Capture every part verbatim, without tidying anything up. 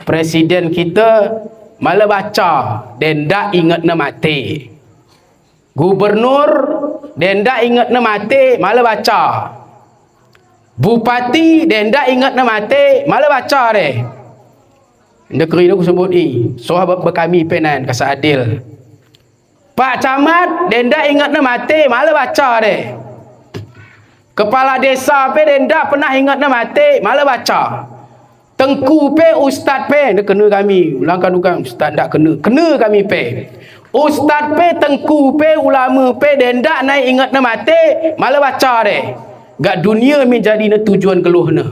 Presiden kita mala baca, denda ingatna mate. Gubernur, denda ingatna mate, mala baca. Bupati, denda ingatna mate, mala baca de. Nda keri ku sebut i, soh ba, ba kami penan kasa adil. Pak Camat, denda ingatna mate, mala baca de. Kepala desa pe denda pernah ingatna mate, mala baca. Tengku pe, ustad pe, nda kena kami, ulangkan ugang ustad nda kena, kena kami pe. Ustad pe, tengku pe, ulama pe, denda nai ingatna mate, mala baca de. Gak dunia menjadi na tujuan geluhna.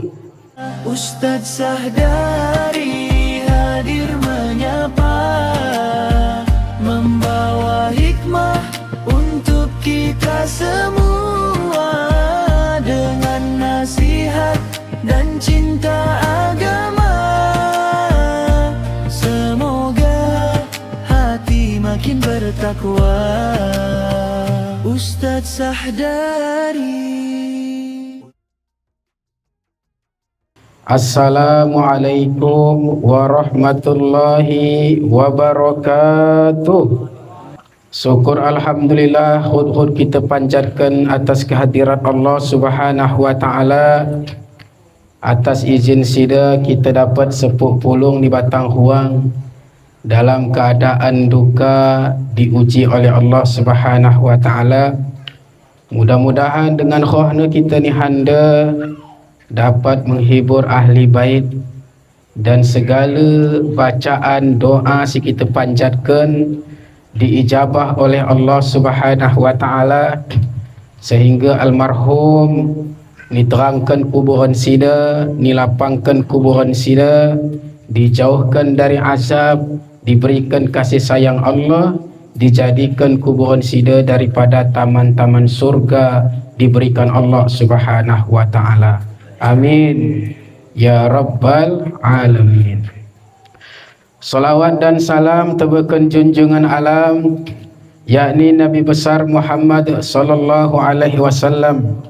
Ustadz Sahdari hadir menyapa, membawa hikmah untuk kita semua dengan nasihat dan cinta agama. Semoga hati makin bertakwa. Ustadz Sahdari. Assalamualaikum warahmatullahi wabarakatuh. Syukur alhamdulillah, hud-hud kita panjatkan atas kehadirat Allah Subhanahu wa Ta'ala. Atas izin sida kita dapat sepuh pulung di Batang Huang dalam keadaan duka, diuji oleh Allah Subhanahu wa Ta'ala. Mudah-mudahan dengan rohna kita ni handa dapat menghibur ahli bait dan segala bacaan doa si kita panjatkan diijabah oleh Allah Subhanahu wa Ta'ala, sehingga almarhum niterangkan kuburan sida, nilapangkan kuburan sida, dijauhkan dari azab, diberikan kasih sayang Allah, dijadikan kuburan sida daripada taman-taman surga diberikan Allah Subhanahu wa Ta'ala. Amin ya rabbal alamin. Salawat dan salam tebeken junjungan alam, yakni Nabi besar Muhammad sallallahu alaihi wasallam,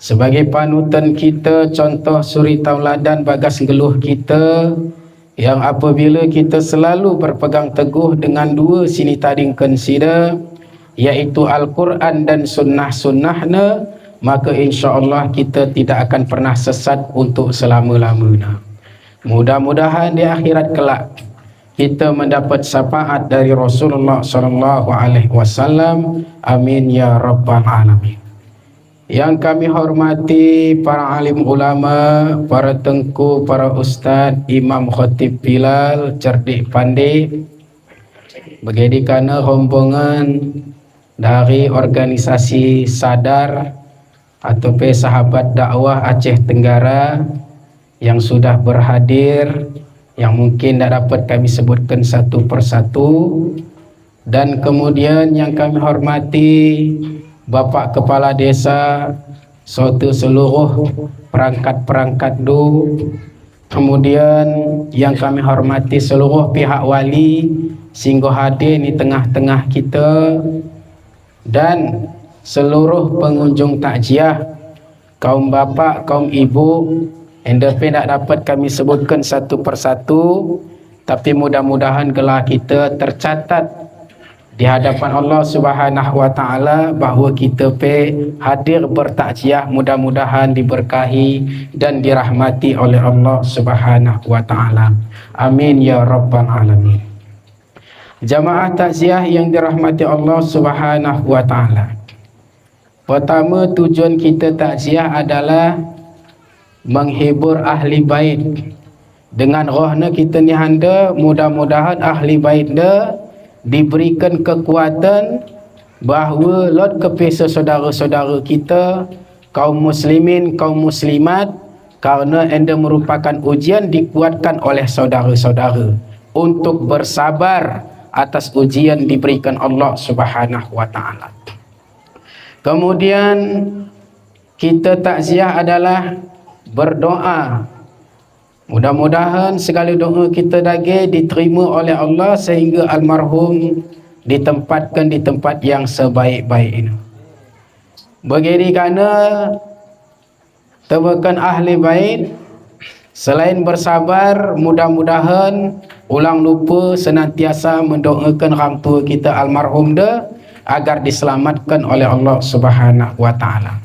sebagai panutan kita, contoh suri tauladan bagas geluh kita, yang apabila kita selalu berpegang teguh dengan dua si nitadingkan sida, yaitu Al-Quran dan sunnah-sunnahna, maka insya Allah kita tidak akan pernah sesat untuk selama-lamanya. Mudah-mudahan di akhirat kelak kita mendapat syafaat dari Rasulullah sallallahu alaihi wasallam. Amin ya rabbal alamin. Yang kami hormati para alim ulama, para tengku, para ustad, imam, khatib, bilal, cerdik, pandai, begedi kana rombongan dari organisasi Sadar atau pe Sahabat Dakwah Aceh Tenggara yang sudah berhadir, yang mungkin tidak dapat kami sebutkan satu persatu, dan kemudian yang kami hormati Bapak Kepala Desa, serta seluruh perangkat-perangkat du, kemudian yang kami hormati seluruh pihak wali, singgo hadir di tengah-tengah kita, dan seluruh pengunjung takziah, kaum bapak, kaum ibu, enda pe tidak dapat kami sebutkan satu persatu, tapi mudah-mudahan gelar kita tercatat di hadapan Allah Subhanahu wa Ta'ala bahwa kita pe hadir bertakziah, mudah-mudahan diberkahi dan dirahmati oleh Allah Subhanahu wa Ta'ala. Amin ya rabbal alamin. Jamaah takziah yang dirahmati Allah Subhanahu wa Ta'ala. Pertama, tujuan kita takziah adalah menghibur ahli bait. Dengan rohna kita ni handa, mudah-mudahan ahli bait nda diberikan kekuatan bahwa lot ke pe saudara-saudara kita, kaum muslimin, kaum muslimat, karena enda merupakan ujian, dikuatkan oleh saudara-saudara untuk bersabar atas ujian diberikan Allah Subhanahu wa Ta'ala. Kemudian, kita takziah adalah berdoa. Mudah-mudahan segala doa kita dage diterima oleh Allah sehingga almarhum ditempatkan di tempat yang sebaik-baik ini. Begedi kana tebakan ahli bait, Selain bersabar, mudah-mudahan ulang lupa senantiasa mendoakan orang tua kita almarhum de agar diselamatkan oleh Allah Subhanahu wa Ta'ala.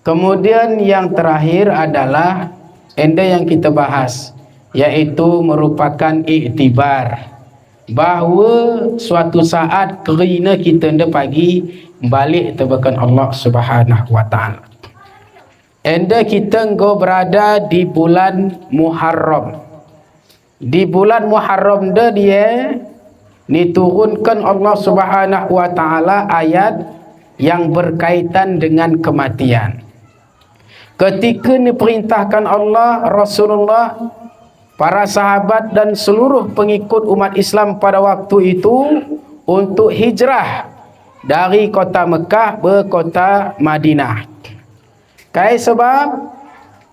Kemudian yang terakhir adalah ende yang kita bahas, yaitu merupakan iktibar bahwa suatu saat kerina kita ende pagi balik tebakan Allah Subhanahu wa Ta'ala. Ende kita enggo berada di bulan Muharram. Di bulan Muharram de dia diturunkan Allah Subhanahu wa Ta'ala ayat yang berkaitan dengan kematian. Ketika diperintahkan Allah, Rasulullah, para sahabat dan seluruh pengikut umat Islam pada waktu itu untuk hijrah dari kota Mekah ke kota Madinah. Kai sebab,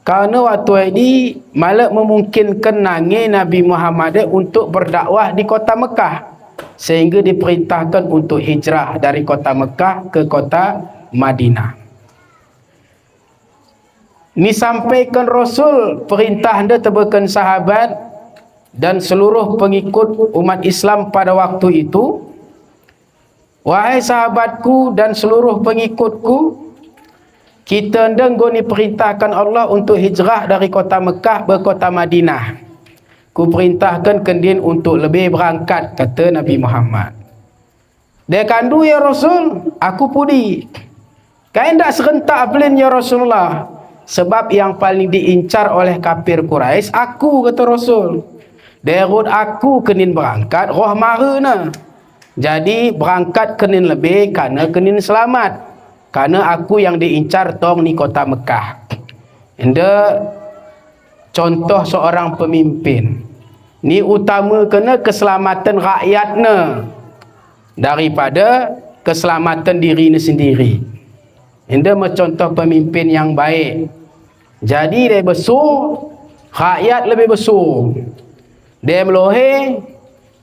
kerana waktu edi malah memungkinkan nange Nabi Muhammad untuk berdakwah di kota Mekah, sehingga diperintahkan untuk hijrah dari kota Mekah ke kota Madinah. Disampaikan Rasul perintah ende tebakan sahabat dan seluruh pengikut umat Islam pada waktu itu, "Wahai sahabatku dan seluruh pengikutku, kita ende enggo diperintahkan Allah untuk hijrah dari kota Mekah ke kota Madinah. Kuperintahkan kendin untuk lebih berangkat," kata Nabi Muhammad. Dia kandu, "Ya Rasul, aku pudi." "Kai ndak serentak pelin, ya Rasulullah? Sebab yang paling diincar oleh kafir Quraisy aku," kata Rasul. "Derut aku kendin berangkat, roh mara ne. Jadi berangkat kendin lebih kerana kendin selamat. Kerana aku yang diincar tong di kota Mekah." Ende contoh seorang pemimpin. Diutamakan keselamatan rakyatne daripada keselamatan dirine sendiri. Ende mencontoh pemimpin yang baik. Jadi dia besu, rakyat lebih besu. Dia melohe,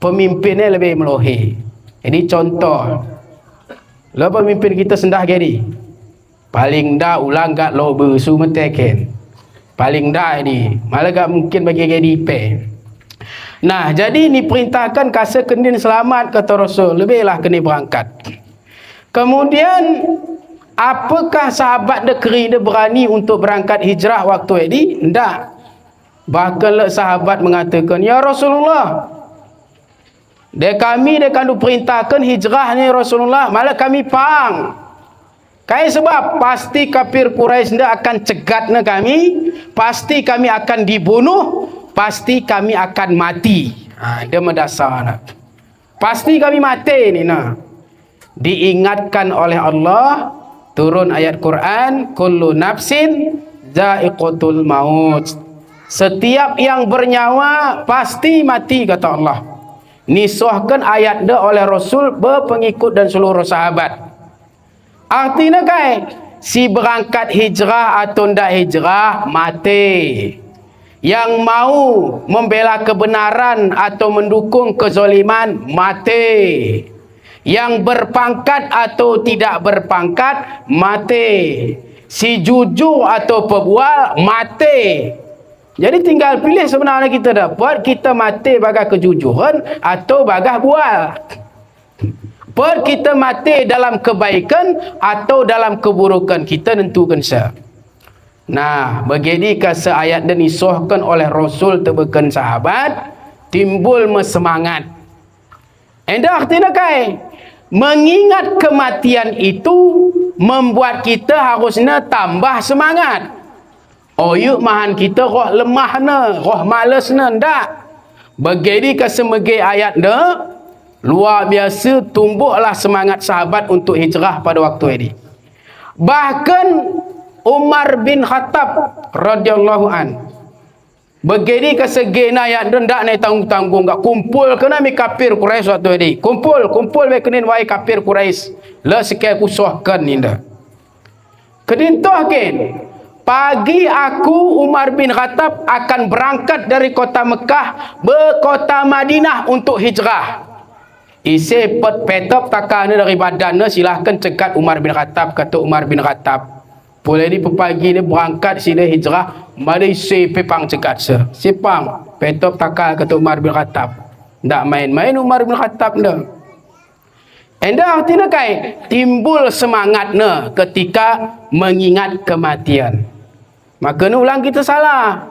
pemimpinnya lebih melohe. Jadi contoh, lo pemimpin kita sendah jadi. Paling ndak ulang gak lo besu meteken. Paling ndak ini, malah gak mungkin bagi K D P. Nah, jadi diperintahkan kasa kendin selamat, kata Rasul, lebihlah kendin berangkat. Kemudian, apakah sahabat de kerina berani untuk berangkat hijrah waktu edi? Ndak. Bahkan le sahabat mengatakan, "Ya Rasulullah, de kami de kan diperintahkan hijrah ni Rasulullah, malah kami pang. Kai sebab pasti kafir Quraisy ndak akan cegat ne kami, pasti kami akan dibunuh, pasti kami akan mati." Ha, dia mendasar ne. Pasti kami mati ni, nah. Diingatkan oleh Allah, turun ayat Quran, "Kullu nafsin za'iqatul maut." Setiap yang bernyawa pasti mati, kata Allah. Disohkan ayat ende oleh Rasul, pengikut dan seluruh sahabat. Artina kai, si berangkat hijrah atau ndak hijrah, mati. Yang mau membela kebenaran atau mendukung kezaliman, mati. Yang berpangkat atau tidak berpangkat, mati. Si jujur atau pebual, mati. Jadi tinggal pilih sebenarnya kita dapat, kita mati bagah kejujuran atau bagah bual. Pet kita mati dalam kebaikan atau dalam keburukan, kita nentukan sa. Nah, begedi kasa ayat ende disohkan oleh Rasul tebakan sahabat, timbul me semangat. Ende artina kai, mengingat kematian itu membuat kita harusnya tambah semangat. Oyu mahan kita roh lemah ne, roh males ne, ndak. Begedi kasa mege ayat ende, luar biasa tumbuhlah semangat sahabat untuk hijrah pada waktu edi. Bahkan Umar bin Khattab radhiyallahu an, begedi kasa gena ayat ende, ndak ne tanggung-tanggung, gak kumpul kena mi kafir Quraisy waktu edi. Kumpul, kumpul be kenin wahai kafir Quraisy. Le seke kusohkan ni ende. Kedintoh kin, pagi aku Umar bin Khattab akan berangkat dari kota Mekah ke kota Madinah untuk hijrah. Ise pet petop takane dari badan ne, silahkan cegat Umar bin Khattab, kata Umar bin Khattab. Pulai di pepagi ne berangkat sida hijrah, Mari se pe pang cekat se. Se pang. Petop takal kata Umar bin Khattab. Ndak main-main Umar bin Khattab ndak. Enda artina kai, timbul semangatna ketika mengingat kematian. Maka ne ulang kita salah.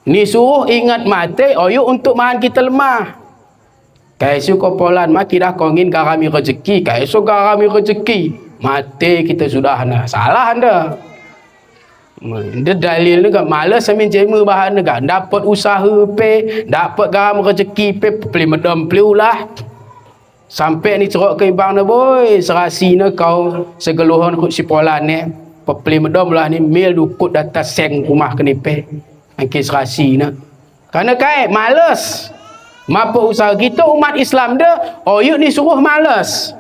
Ni suruh ingat mate, oyu untuk mahan kita lemah. Kai su kopolan ma kira kongin garami rezeki, kai su garami rezeki. Mate kita sudah na. Salah anda. Enda dalil ne ga, malas amin jemu bahan ne ga. Dapat usaha pe, dapat garam rezeki pe, peli medom peli ulah. Sampai ni cerok ke ibang ne boy, serasi ne kau segeluhon ku si polan ne. Pepeli medom ulah ni mil dukut data seng rumah ke ni pe. Angke serasi ne. Karena kai, malas. Mapa usaha kita umat Islam de, oyu ni suruh malas.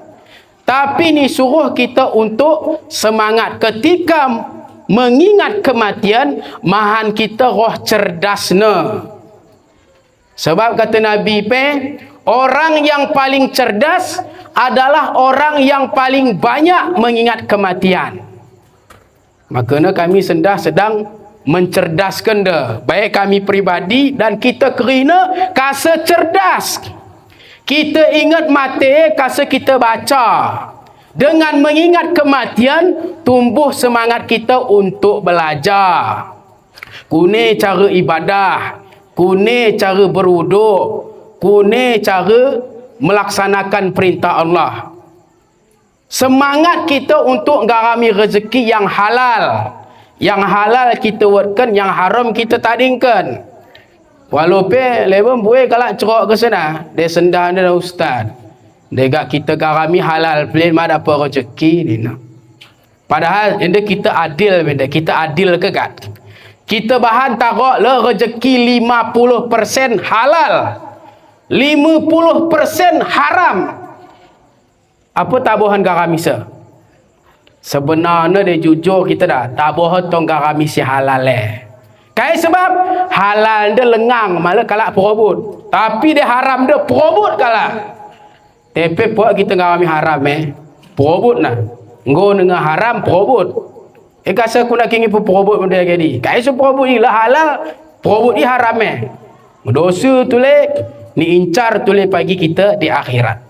Tapi ni suruh kita untuk semangat. Ketika mengingat kematian, mahan kita roh cerdasna. Sebab kata Nabi pe, orang yang paling cerdas adalah orang yang paling banyak mengingat kematian. Maka ne kami sendah sedang mencerdaskan de, baik kami pribadi dan kita kerina kasa cerdas. Kita ingat mate kasa kita baca. Dengan mengingat kematian, tumbuh semangat kita untuk belajar. Kune cara ibadah, kune cara berwuduk, kune cara melaksanakan perintah Allah. Semangat kita untuk garami rezeki yang halal. Yang halal kita wetken, yang haram kita tadingken. Walau pe lebon bue kalak cerok ke sana, de sendah de ustaz. Dega kita garami halal, pelin ma dapat rezeki ni na. Padahal enda kita adil, benda kita adil ke gat. Kita bahan tarok le rezeki lima puluh persen halal, lima puluh persen haram. Apa tabohan garami se? Sebenarnya de jujur kita dah, tabohan tong garami si halal eh. Kai sebab halal de lengang, malah kalak perobot. Tapi de haram de perobot kalak. Tepe po kita garami haram eh. Perobot na. Nggo nengah haram perobot. Eka se kuna kingi pu perobot mende gedi. Kai su perobot i la halal, perobot i haram eh. Dosa tule, ni incar tule pagi kita di akhirat.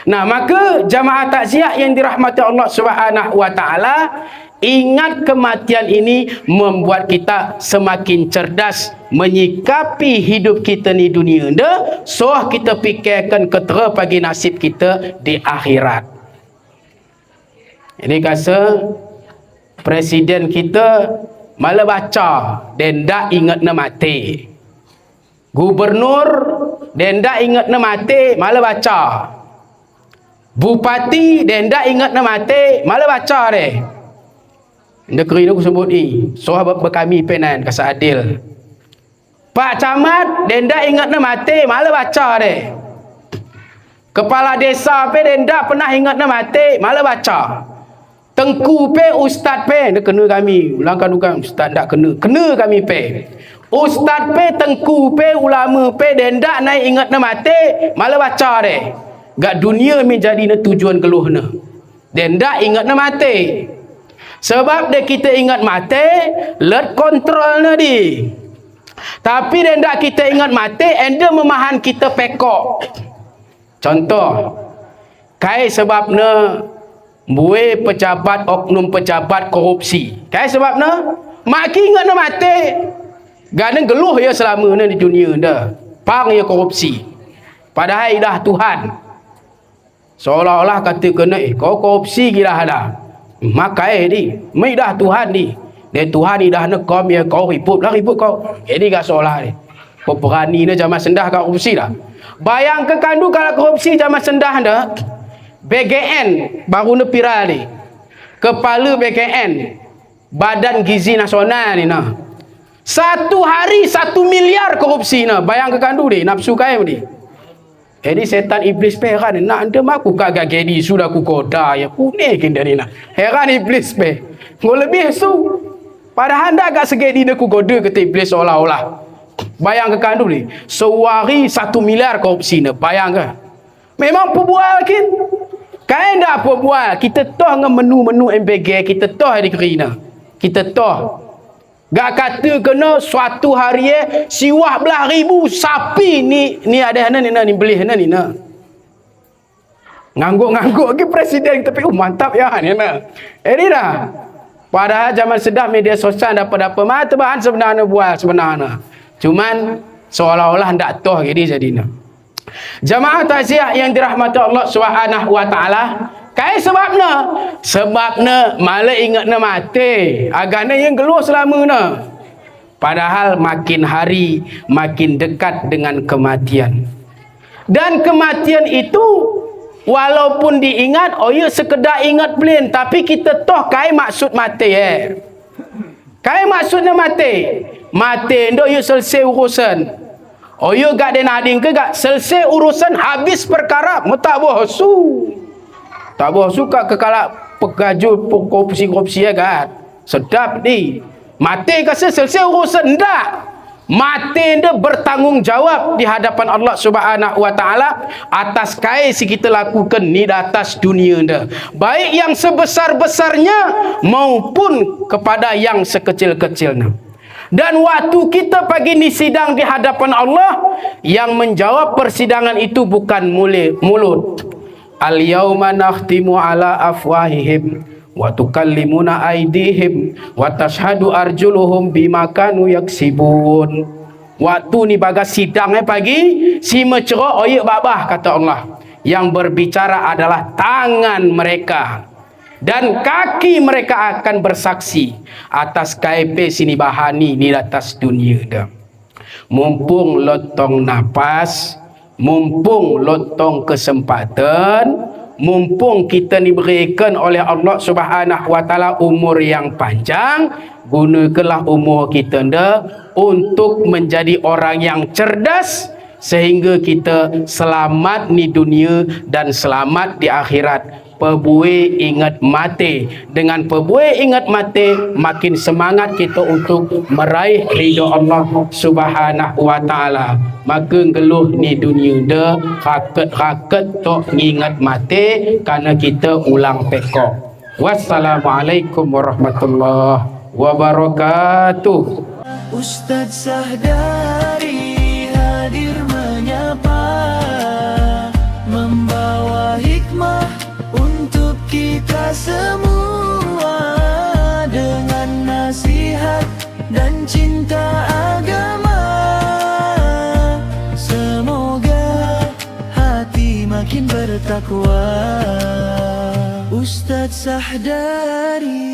Nah, maka jamaah takziah yang dirahmati Allah Subhanahu wa Ta'ala, ingat kematian ini membuat kita semakin cerdas menyikapi hidup kita ni dunia nda, soh kita pikirkan ketera pagi nasib kita di akhirat. Ini kasa presiden kita malah baca, denda ingat na mati. Gubernur, denda ingat na mati, malah baca. Bupati, denda ingat na mati, malah baca deh. Nda keri ku sebut i, soh be-, bekami penan kasa adil. Pak Camat, denda ingat na mati, malah baca deh. Kepala desa pe denda pernah ingat na mati, malah baca. Tengku pe, ustaz pe, nda kena kami, ulangkan bukan ustaz, nda kena, kena kami pe. Ustaz pe, tengku pe, ulama pe, denda nai ingat na mati, malah baca deh. Gak dunia menjadi na tujuan geluh na. Denda ingat na mati. Sebab de kita ingat mati, let kontrol na di. Tapi denda kita ingat mati, enda memahan kita pekok. Contoh, kai sebab na bue pejabat, oknum pejabat korupsi. Kai sebab na, maki ingat na mati. Gak ne geluh ya selama na di dunia nda. Pang ya korupsi. Padahal idah Tuhan. Seolah-olah kata kena, eh, kau korupsi kira ada. Makai di, maidah Tuhan di. Dia Tuhan idah ne kom ya kau ribut lah ribut kau. Jadi gak seolah ni. Peberani ne zaman sendah kau korupsi dah. Bayangkan kandu kalau korupsi zaman sendah dah. B G N, baru ne viral ni. Kepala B G N, Badan Gizi Nasional ni nah. Satu hari satu miliar korupsi nah. Bayangkan kandu di, nafsu kai di. Jadi setan iblis pe heran, nak enda ma ku kagak jadi sudah ku goda ya, kune kin dari na. Heran iblis pe. Ngo lebih su. Padahal nda agak segedi ne ku goda kata iblis seolah-olah. Bayangkan dulu ni, sehari satu miliar korupsi ne, bayangkan. Memang pebual kin. Kai nda pebual, kita toh nge menu-menu M B G, kita toh di kerina. Kita toh. Gak kata kena suatu hari eh, siwah belah ribu sapi ni, ni ada hana ni na, ni beli hana ni na. Ngangguk-ngangguk ke presiden, tapi, uh, mantap ya, ni na. Ini dah. Padahal zaman sedah media sosial dapat-dapat mata bahan sebenarnya buah sebenarnya. Cuman seolah-olah ndak toh jadi jadina. Jamaah takziah yang dirahmati Allah Subhanahu wa Ta'ala, kai sebabna? Sebabna malah ingatna mate, agana yang geluh selamana. Padahal makin hari makin dekat dengan kematian. Dan kematian itu walaupun diingat, oyo sekedar ingat belin, tapi kita toh kai maksud mate eh. Kai maksudna mate? Mate ndo yo selesai urusan. Oyo gak den ading ke gak selesai urusan, habis perkara, mo tak bosu. Tak bosu ka kekala pegaju korupsi-korupsi ya gak. Sedap di. Mate ka se selesai urusan ndak. Mate nda bertanggung jawab di hadapan Allah Subhanahu wa Ta'ala atas kai si kita lakukan ni di atas dunia nda. Baik yang sebesar-besarnya maupun kepada yang sekecil-kecilnya. Dan waktu kita pagi ni sidang di hadapan Allah, yang menjawab persidangan itu bukan muli-, mulut. Al-yauma nakhtimu ala afwahihim wa tukallimuna aidihim wa tashhadu arjuluhum bima kanu yaksibun. Waktu ni bagas sidang eh pagi, si mecero oye babah, kata Allah. Yang berbicara adalah tangan mereka. Dan kaki mereka akan bersaksi atas kai pe sini bahani ni di atas dunia dah. Mumpung lot tong napas, mumpung lot tong kesempatan, mumpung kita diberikan oleh Allah Subhanahu wa Ta'ala umur yang panjang, gunakanlah umur kita nda untuk menjadi orang yang cerdas, sehingga kita selamat di dunia dan selamat di akhirat. Pebue ingat mate. Dengan pebue ingat mate, makin semangat kita untuk meraih ridho Allah Subhanahu wa Ta'ala. Maka geluh ni dunia nda, raket-raket tok ngingat mate, karena kita ulang pekok. Wassalamualaikum warahmatullahi wabarakatuh. Ustadz Sahdari hadir menyapa, membawa hikmah untuk kita semua dengan nasihat dan cinta agama. Semoga hati makin bertakwa. Ustadz Sahdari.